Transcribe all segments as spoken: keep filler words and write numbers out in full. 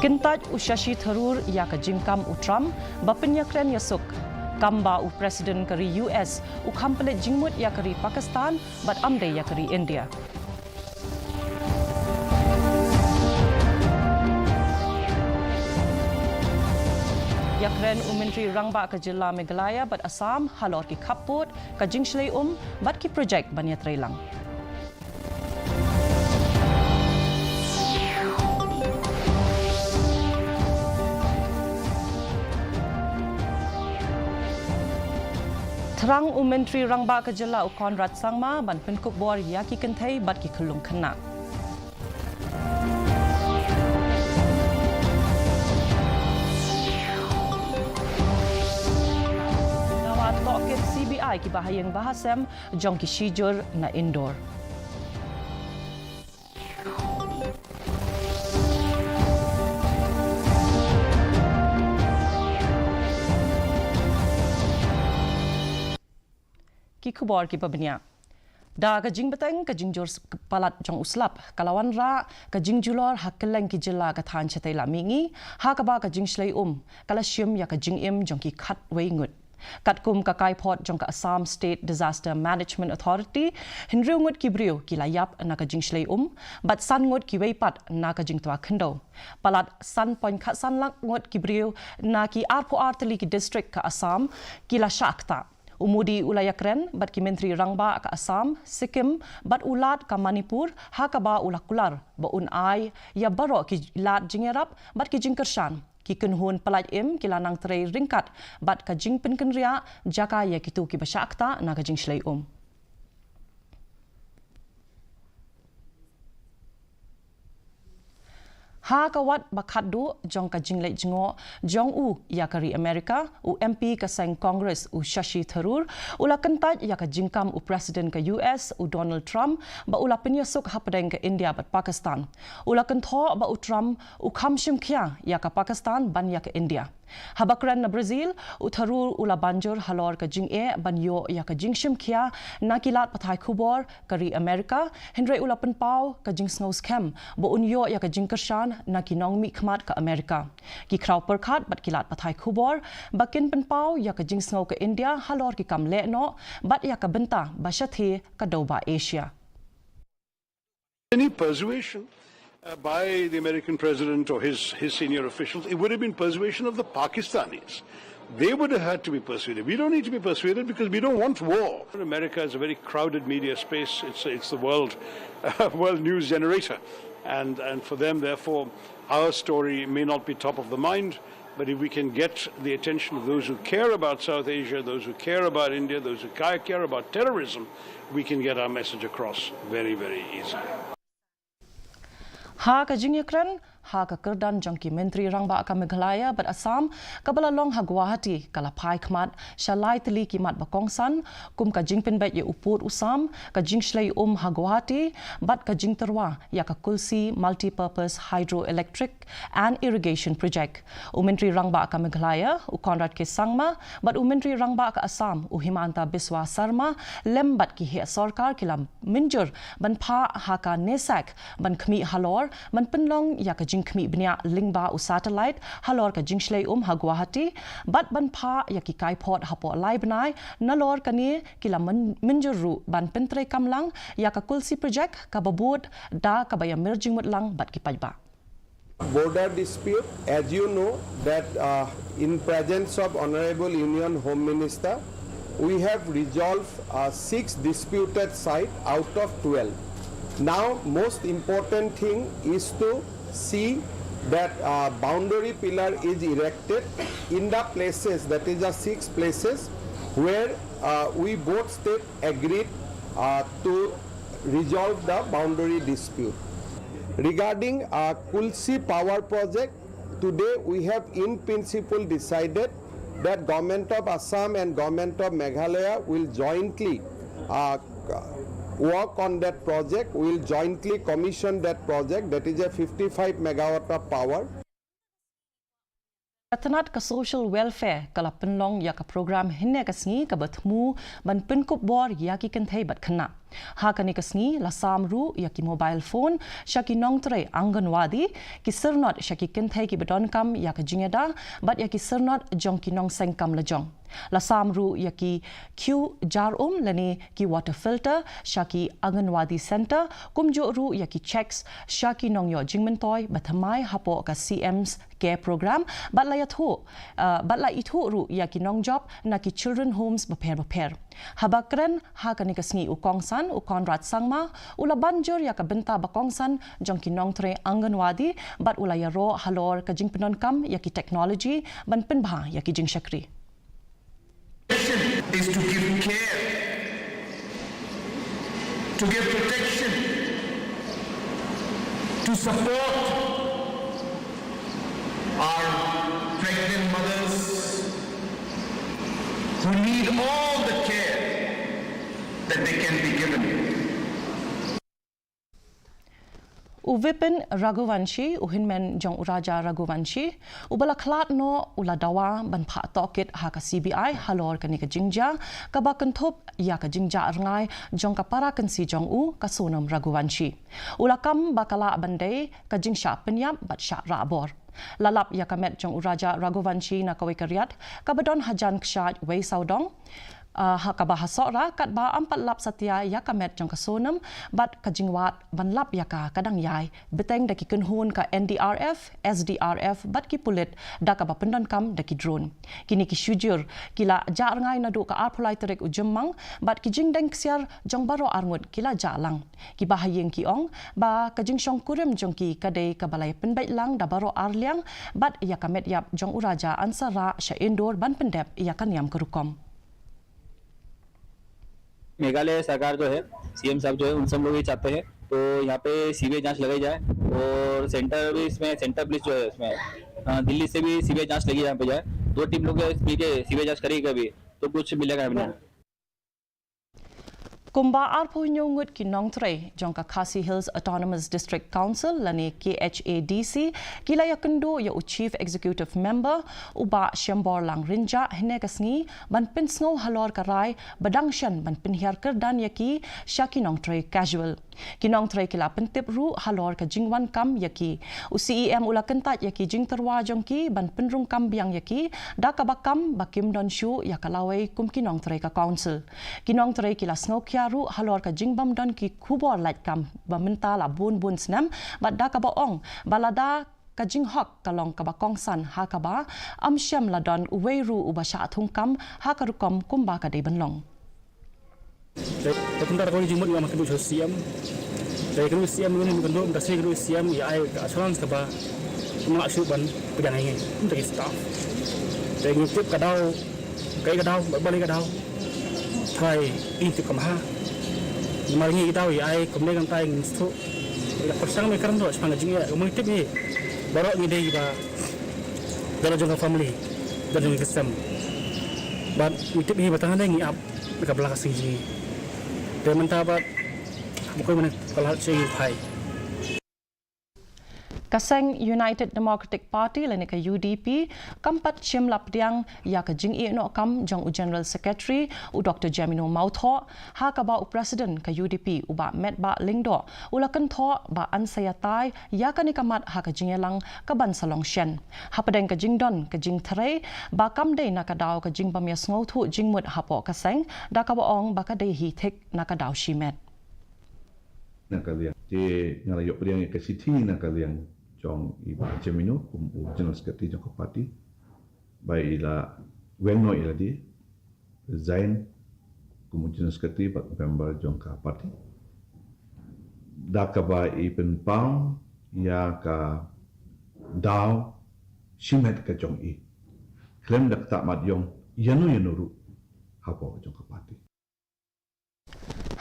Kyntait u Shashi Tharoor ïa ka jingkam u Trump ba pynïakren ïasuk, kam ba u President ka ri U S u kham pynleit jingmut ïa ka ri Pakistan bad ym dei ïa ka ri India. Ïakren u Myntri Rangbah ka jylla Meghalaya bad Assam halor ki khappud, ka jingshlei um bad ki projek ban ïatreilang. Thrang u Myntri Rangbah ka jylla u Conrad Sangma ban pynkup bor ïa ki kynthei bad ki khyllung khynnah. Dawa tohkit C B I kiba ha ïing ba ha sem jong ki shijur na Indore. Ki khubor kiba bniah. Da ka jingbteng ka jingjur s-, palat jong u slap ka la wanrah ka jingjulor ha kylleng ki jylla ka thaiñ shatei la mihngi, ha kaba ka jingshlei um ka la shim ïa ka jingim jong ki khatwei ngut. Katkum ka kaiphod jong ka Assam State Disaster Management Authority, hynriew ngut ki briew ki la ïap na ka jingshlei um bad san ngut kiwei pat na ka jingtwa khyndew. Palat san point khatsan lak ngut ki briew na ki arphew ar tylli ki district ka Assam ki la shah ktah. U Modi u la ïakren bad ki Myntri Rangbah ka Assam, Sikkim bad u Ladakh ka Manipur, ha kaba u la kular ba un ai ïa baroh ki lad jingïarap bad ki jingkyrshan. Ki kynhun pyllait im ki la nang trei ryngkat bad ka jingpynkynriah jaka ïa kito kiba shah ktah na ka jingshlei um. Ha ka wat ba khatduh jong ka jingleit jngoh jong u ïa ka ri America, u M P ka seng Congress u Shashi Tharoor u la kyntait ïa ka jingkam u President ka U S u Donald Trump ba u la pynïasuk hapdeng ka India bad Pakistan. U la kynthoh ba u Trump u kham shim khia ïa ka Pakistan ban ïa ka India. Haba kren na Brazil, u Tharoor u la ban jur halor ka jingeh ban ïoh ïa ka jingshim khia na ki lad pathai khubor ka ri America, hynrei u la pynpaw ka jingsngew skhem ba un ïoh ïa ka jingkyrshan na ki nongmihkhmat ka America, ki khraw pyrkhat bad ki lad pathai khubor ba kin pynpaw ïa ka jingsngew ka India halor ki kam lehnoh bad ïa ka bynta ba shathie ka dewbah Asia. Any persuasion, uh, by the American president or his, his senior officials, it would have been persuasion of the Pakistanis. They would have had to be persuaded. We don't need to be persuaded because we don't want war. America is a very crowded media space. It's, it's the world, world news generator. And, and for them, therefore, our story may not be top of the mind. But if we can get the attention of those who care about South Asia, those who care about India, those who care about terrorism, we can get our message across very, very easily. Ha ka jingïakren ha ka kyrdan jong ki Myntri Rangbah ka Meghalaya bad Assam kaba la long ha Guwahati, ka la phai khmat sha lai tylli ki mat ba kongsan, kum ka jingpynbeit ïa u pud u sam, ka jingshlei um ha Guwahati bad ka jingtyrwa ïa ka Kulsi Multipurpose Hydroelectric and Irrigation Project. U Myntri Rangbah ka Meghalaya u Conrad K Sangma bad u Myntri Rangbah ka Assam u Himanta Biswa Sarma lem bad ki heh sorkar ki la mynjur ban phah ha ka NESAC ban khmih halor ban pynlong ïa ka jingkhmih bniah lyngba u satellite halor ka jingshlei um ha Guwahati bad ban phah ïa ki kaiphod hapoh lai bnai. Nalor kane ki la mynjur ruh ban pyntreikam lang ïa ka Kulsi Project kaba bud da kaba ïamir jingmut lang bad ki paidbah. Border dispute, as you know that, uh, in presence of Honorable Union Home Minister, we have resolved, uh, six disputed site out of twelve. Now, most important thing is to see that, uh, boundary pillar is erected in the places, that is the six places where, uh, we both state agreed, uh, to resolve the boundary dispute. Regarding, uh, Kulsi power project, today we have in principle decided that Government of Assam and Government of Meghalaya will jointly, uh, work on that project, will jointly commission that project, that is a fifty-five megawatt of power. Ka tnat ka Social Welfare ka la pynlong ïa ka program hynne ka sngi kaba thmu ban pynkup bor ïa ki kynthei bad khynnah. Ha kane ka sngi la sam ruh ïa ki mobile phone sha ki nongtrei Anganwadi, ki syrnod sha ki kynthei kiba donkam ïa ka jingïada bad ïa ki syrnod jong ki nongseng kam lajong. La sam ruh ïa ki khiew jar um lane ki water filter sha ki Anganwadi centre, kumjuh ruh ïa ki cheques sha ki nongïoh jingmyntoi ba thymmai hapoh ka C M's Care Programme, bad la ïathuh, uh, bad la ithuh ruh ïa ki nongjop na ki children homes bapher bapher. Haba kren ha kane ka sngi u kongsan, u Conrad Sangma, u la ban jur ïa ka bynta ba kongsan jong ki nongtrei Anganwadi bad u la ïaroh halor ka jingpyndonkam ïa ki technology ban pynbha ïa ki jingshakri. Is to give care, to give protection, to support our pregnant mothers who need all the care that they can be given. U Vipin Raghuvanshi, u hynmen jong u Raja Raghuvanshi, uba la khlad noh, u la dawa ban phah tohkit ha ka C B I halor kane ka jingjia, kaba kynthup ïa ka jingjah rngai jong ka para kynsi jong u, ka Sonam Raghuvanshi. U la kam ba ka lah ban dei ka jingshah pynïap bad shah rah bor. La lap ïa ka met jong u Raja Raghuvanshi na kawei ka riat kaba don hajan kshaid wei sawdong, ah, ha kaba ha Sohra, katba ym pat lap satia ïa ka met jong ka Sonam bad ka jingwad ban lap ïa ka ka dang ïai, bteng da ki kynhun ka N D R F, S D R F bad ki pulit da kaba pyndonkam da ki drone. Kine ki shujur ki la jah rngai naduh ka arphew lai tarik u Jymmang bad ki jingdeng ksiar jong baroh arngut ki la jah lang. Kiba ha ïing ki ong ba ka jingshongkurim jong ki ka dei kaba la ïa pynbeit lang da baroh arliang bad ïa ka met ïap jong u Raja yn sa rah sha Indore ban pyndep ïa ka niam ka rukom. मेघालय सरकार जो है, सीएम साहब जो है, उन सब लोग ये चाहते हैं, तो यहाँ पे सीबीआई जांच लगाई जाए और सेंटर भी इसमें, सेंटर पुलिस जो है इसमें, अ, दिल्ली से भी सीबीआई जांच लगी यहाँ पे जाए, दो टीम लोग मिलके सीबीआई जांच करेगी अभी, तो कुछ मिलेगा हमें। Kumba arphew hynñiew ngut ki nongtrei jong ka Khasi Hills Autonomous District Council lane K H A D C ki la ïakynduh ïa u Chief Executive Member u Bah Shemborlang Rynjah hynne ka sngi ban pynsngew halor ka rai ba dang shen ban pynhiar kyrdan ïa ki sha ki nongtrei casual. Ki nongtrei ki la pyntip ruh halor ka jingwan kam ïa ki. U C E M u la kyntait ïa ki jingtyrwa jong ki ban pynrung kam biang ïa ki da kaba kam ba kim don shuh ïa ka lawei kum ki nongtrei ka council. Ki nongtrei ki la sngewkhia ruh halor ka jingbym don ki khubor lait kam ba mynta la bun bun snem bad da kaba ong ba lada ka jinghok ka long kaba kongsan ha kaba ym shym la don uwei ruh uba shah thung kam ha ka rukom kumba ka dei ban long. Te kumta ka jingmut nga ma kynduh sha C M. Te kynduh C M ngi kynduh mynta shi kynduh C M ïa ai ka assurance kaba ym lah shuh ban pdiang ïa ngi. Kumta ki staff. Te ngi tip ka daw, kaei ka daw, ba balei ka daw. Trai in tip ka maha. Namar ngi ki daw ïa ai kumne kumta ngi mut shuh. Ïa ka pyrshang me ka rynduh shaphang ka jingeh, ka mut tip hi. Baroh ngi dei ba dara jong ka family, dara jong ka sem. Bad ngi tip hi ba tang hynrei ngi ap. Ka bla ka sing jong ngi. Te mynta bad ba koi mane ka lad sha ngi phai. Ka seng United Democratic Party lane ka U D P kam pat shym la pdiang ïa ka jingïehnoh kam jong u General Secretary u Doktor Jemino Mawthoh, ha kaba u President ka U D P u Bah Metbah Lyngdoh u la kynthoh ba yn sa ïatai ïa kane ka mat ha ka jingïalang kaban sa long shen. Hapdeng ka jingdon ka jingthrei ba kam dei na ka daw ka jingbym ïasngewthuh jingmut hapoh ka seng da kaba ong ba ka dei hi thik na ka daw shimet. Na ka liang te nga la ïoh pdiang ïa ka shithi na ka liang jong i Bah Jemino kum u General Secretary jong ka party. Ba i la weng noh ïa lade, resign kum u General Secretary bad member jong ka party. Da kaba i pynpaw ïa ka daw shimet ka jong i khlem da ktah mat ïong ïano ïano ruh hapoh ka jong ka party.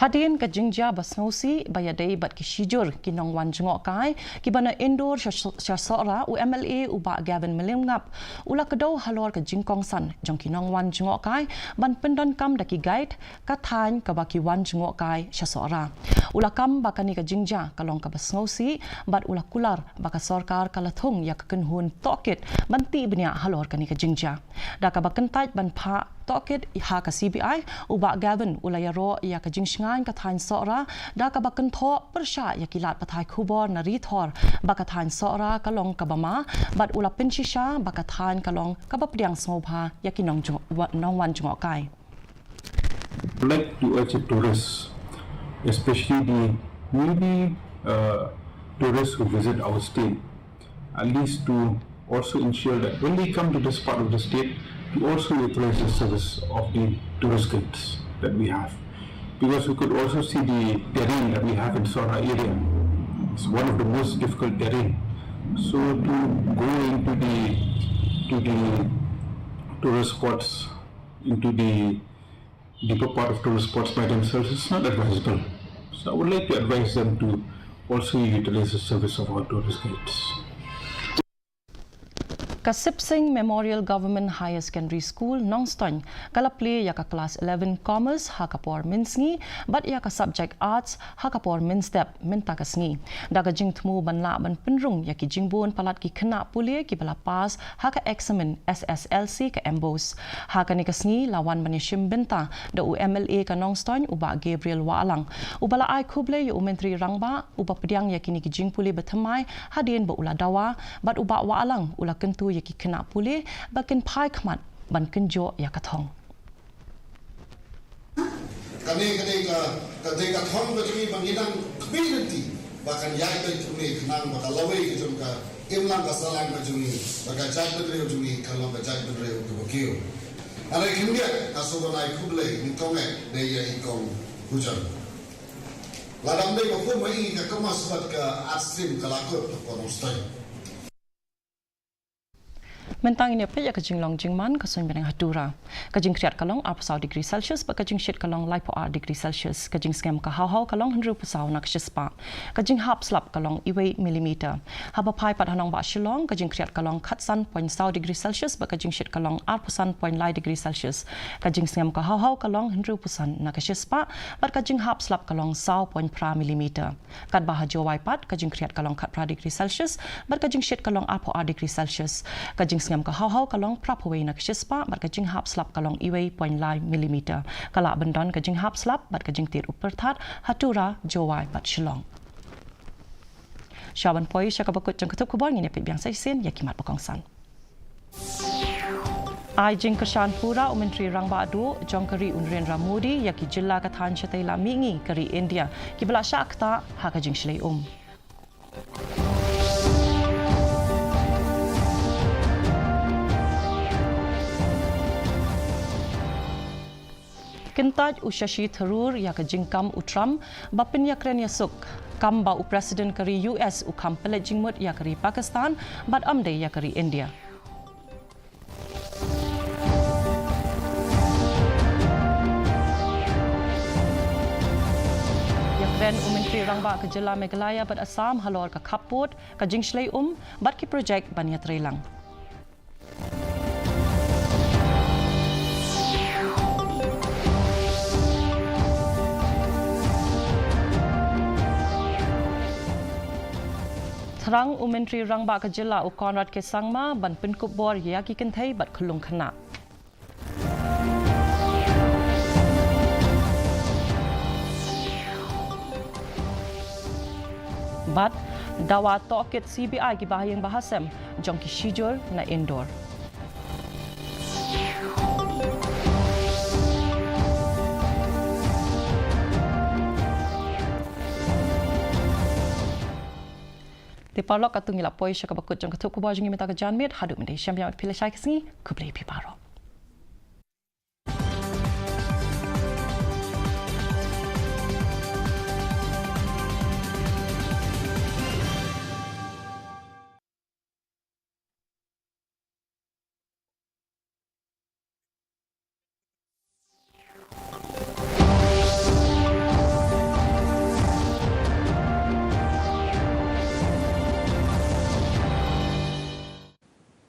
Hadien ka jingjia ba sngewsih ba ïadei bad ki shijur ki nongwan jngohkai kiba na Indore sha, sha Sohra, u M L A u Bah Gavin Mylliemngap u la kdew halor ka jingkongsan jong ki nongwan jngohkai ban pyndonkam da ki guide ka thaiñ kaba ki wan jngohkai sha Sohra. U la kam ba kane ka jingjia ka long kaba sngewsih bad u la kular ba ka sorkar ka la thung ïa ka kynhun tohkit ban tih bniah halor kane ka jingjia. Da kaba kyntait ban phah Tohkit ha ka C B I, u Bah Gavin u la ïaroh ïa ka jingshngaiñ ka thaiñ Sohra da kaba kynthoh pyrshah ïa ki lad pathai khubor na Ri Thor ba ka thaiñ Sohra ka long kaba ma, bad u la pynshisha ba ka thaiñ ka long kaba pdiang sngewbha ïa ki nong jong-, wa-, nongwan jngohkai. I'd like to urge the tourists, especially the newly, uh, tourists who visit our state, at least to also ensure that when they come to this part of the state, to also utilize the service of the tourist guides that we have. Because we could also see the terrain that we have in Sohra area. It's one of the most difficult terrain. So to go into the, to the tourist spots, into the deeper part of tourist spots by themselves is not advisable. So I would like to advise them to also utilize the service of our tourist guides. Ka Sip Sing Memorial Government Higher Secondary School, Nongstoiñ, ka la plie ïa ka Class eleven Commerce ha ka por mynsngi, bad ïa ka subject Arts ha ka por mynstep mynta ka sngi. Da ka jingthmu ban lah ban pynrung ïa ki jingbun palat ki khynnah pule kiba la pass ha ka eksamin S S L C ka MBOSE. Ha kane ka sngi la wan ban ïashim bynta da u M L A ka Nongstoiñ u Bah Gabriel Wahlang, uba la ai khublei ïa u Myntri Rangbah uba pdiang ïa kine ki jingpule bathymmai hadien ba u la dawa, bad u Bah Wahlang u la kyntu ïa ki khynnah pule ba kin phai khmat ban kynjoh ïa ka thong. Kane, kane ka, ka dei ka thong ka jong ngi ba ngi nang khmih lynti ba kan ïaid beit kumne khnang ba ka lawei ka jong ka imlang ka sahlang ka jong ngi, ba ka jaitbynriew jong ngi kan long ka jaitbynriew kaba kiew. Hynrei khyndiat nga sngewbha ban ai khublei nyngkong eh dei ïa i Kong Hujon. Lada ym dei ba kum ha i ka Commerce bad ka Arts stream ka la kut ha Nongstoiñ. Mynta ngin ïa peit ïa ka jinglong jingman ka suiñ bneng ha Tura. Ka jingkhriat ka long arphew saw degree Celsius bad ka jingshit ka long laiphew ar degree Celsius. Ka jingsngem ka haw haw ka long hynriewphew saw na ka shispah. Ka jinghap slap ka long iwei millimeter. Haba phai pat ha nongbah Shillong, ka jingkhriat ka long khatsan point saw degree Celsius bad ka jingshit ka long arphew san point lai degree Celsius. Ka jingsngem ka haw haw ka long hynriewphew san na ka shispah bad ka jinghap slap ka long saw point phra millimeter. Katba ha Jowai pat, ka jingkhriat ka long khatphra degree Celsius bad ka jingshit ka long arphew ar degree Celsius. Ka jingsngem ka haw haw ka long phraphew wei na ka shispah bad ka jinghap slap ka long iwei point lai millimeter. Ka lah ban don ka jinghap slap bad ka jingtied u pyrthat ha Tura, Jowai bad Shillong. Shuwa ban poi sha kaba kut jong ka thup khubor, ngin ïa peit biang sa shisien ïa ki mat ba kongsan. Ai jingkyrshan pura u Myntri Rangbah Duh jong ka ri u Narendra Modi ïa ki jylla ka thaiñ shatei lam mihngi ka ri India kiba la shah ktah ha ka jingshlei um. Kyntait u Shashi Tharoor ïa ka jingkam u Trump ba pynïakren ïasuk, kam ba u President ka ri U S u kham pynleit jingmut ïa ka ri Pakistan bad ym dei ïa ka ri India. Ïakren u Myntri Rangbah ka jylla Meghalaya bad Assam halor ka khappud, ka jingshlei um bad ki projek ban ïatreilang. Thrang u Myntri Rangbah ka jylla u Conrad K Sangma ban pynkup bor ïa ki kynthei bad khyllung khynnah. Bad dawa tohkit C B I kiba ha ïing ba ha sem jong ki shijur na Indore. Te paralok, katto ngi la poi sha kaba kut jong ka thup khubor jong ngi mynta ka janmiet, haduh mynta shem biang phi lashai ka sngi, khublei phi baroh.